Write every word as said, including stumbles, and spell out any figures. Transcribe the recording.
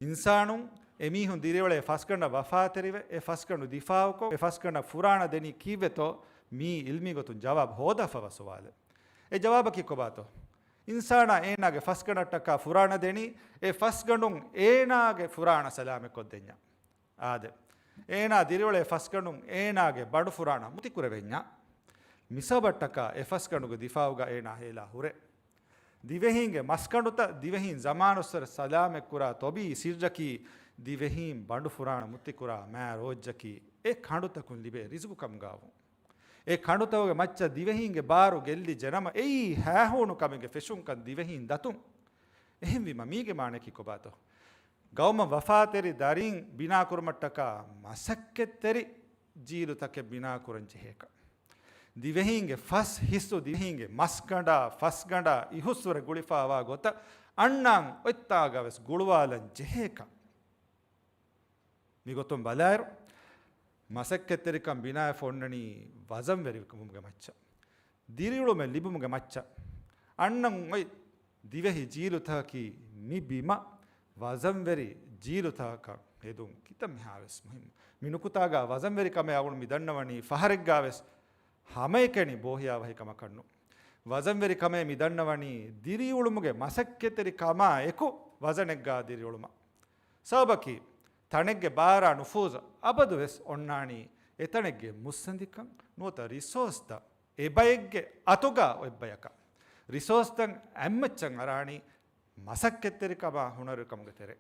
އިންސާނުން އެމީހުން ދިރިއުޅޭ ފަސްގަނޑަށް ވަފާތެރިވެ، އެ ފަސްގަނޑު ދިފާއުކޮށް، އެ ފަސްގަނޑަށް ފުރާނަ ދެނީ ކީއްވެތޯ؟ މީ އިލްމީ ގޮތުން ޖަވާބު ހޯދާފަވާ ސުވާލެއް. އެ ޖަވާބަކީ ކޮބާތޯ؟ އިންސާނާ އޭނާގެ ފަސްގަނޑަށްޓަކާ ފުރާނަ ދެނީ، އެ ފަސްގަނޑުން އޭނާގެ ފުރާނަ ސަލާމަތްކޮށްދެންޏާ. އާދެ، އޭނާ ދިރިއުޅޭ ފަސްގަނޑުން އޭނާގެ ބަނޑު ފުރާނަ މުތިކުރެވެންޏާ. މިސަބަށްޓަކާ އެ ފަސްގަނޑުގެ ދިފާއުގަ އޭނާ ހޭލާ ހުރޭ. ދިވެހީންގެ މަސްގަނޑުތައް ދިވެހީން ޒަމާނުއްސުރެ ސަލާމަތްކުރާ ޠަބީޢީ ސިއްރަކީ، ދިވެހީން ބަނޑު ފުރާނަ މުތިކުރާ މާ ރޯއްޖަކީ، އެ ކަނޑުތަކުން ލިބޭ ރިޒުގު ކަމުގާވުން. އެ ކަނޑުތަކުގެ މައްޗަށް ދިވެހީންގެ ބާރު ގެއްލިއްޖެނަމަ، އެއީ ހައިހޫނު ކަމެއްގެ ފެށުންކަން ދިވެހީން ދަތުން. އެހެންވީމަ މީގެ މާނައަކީ ކޮބާތޯ؟ ގައުމަށް ވަފާތެރި ދަރީން ބިނާކުރުމަށްޓަކާ މަސައްކަތްތެރި ޖީލުތަކެއް ބިނާކުރަން ޖެހޭކަން. ދިވެހީންގެ ފަސް ހިއްސު ދިވެހީންގެ މަސްގަނޑާ، ފަސްގަނޑާ އިހުއްސުރެ ގުޅިފާވާ ގޮތަށް އަންނާން އޮތްތާގަވެސް ގުޅުވާލަން ޖެހޭކަން. މިގޮތުން ބަލާއިރު، މަސައްކަތްތެރިކަން ބިނާވެފަ އޮންނަނީ ވަޒަންވެރިކަމުގެ މައްޗަށް، ދިރިއުޅުމެއް ލިބުމުގެ މައްޗަށް. އަންނަން އޮތް ދިވެހި ޖީލުތަކަކީ މި ބިމަށް ވަޒަންވެރި ޖީލުތަކަކަށް ހެދުން ކިތައްމެހާވެސް މުހިންމު. މި ނުކުތާގަ ވަޒަންވެރިކަމޭ އަޅުގަނޑު މި ދަންނަވަނީ ފަހަރެއްގަވެސް ހަމައެކަނި ބޯހިޔާވަހި ކަމަކަށްނު. ވަޒަންވެރިކަމޭ މި ދަންނަވަނީ ދިރިއުޅުމުގެ މަސައްކަތްތެރިކަމާ އެކު ވަޒަނެއްގަ ދިރިއުޅުމަށް. ސަބަބަކީ، ތަނެއްގެ ބާރާ ނުފޫޒު އަބަދުވެސް އޮންނާނީ އެތަނެއްގެ މުއްސަނދިކަން ނުވަތަ ރިސޯސްތައް އެބައެއްގެ އަތުގަ އޮތްބަޔަކަށް. ރިސޯސްތައް އެއްމައްޗަށް އަރާނީ މަސައްކަތްތެރިކަމާ ހުނަރުކަމުގެ ތެރެ.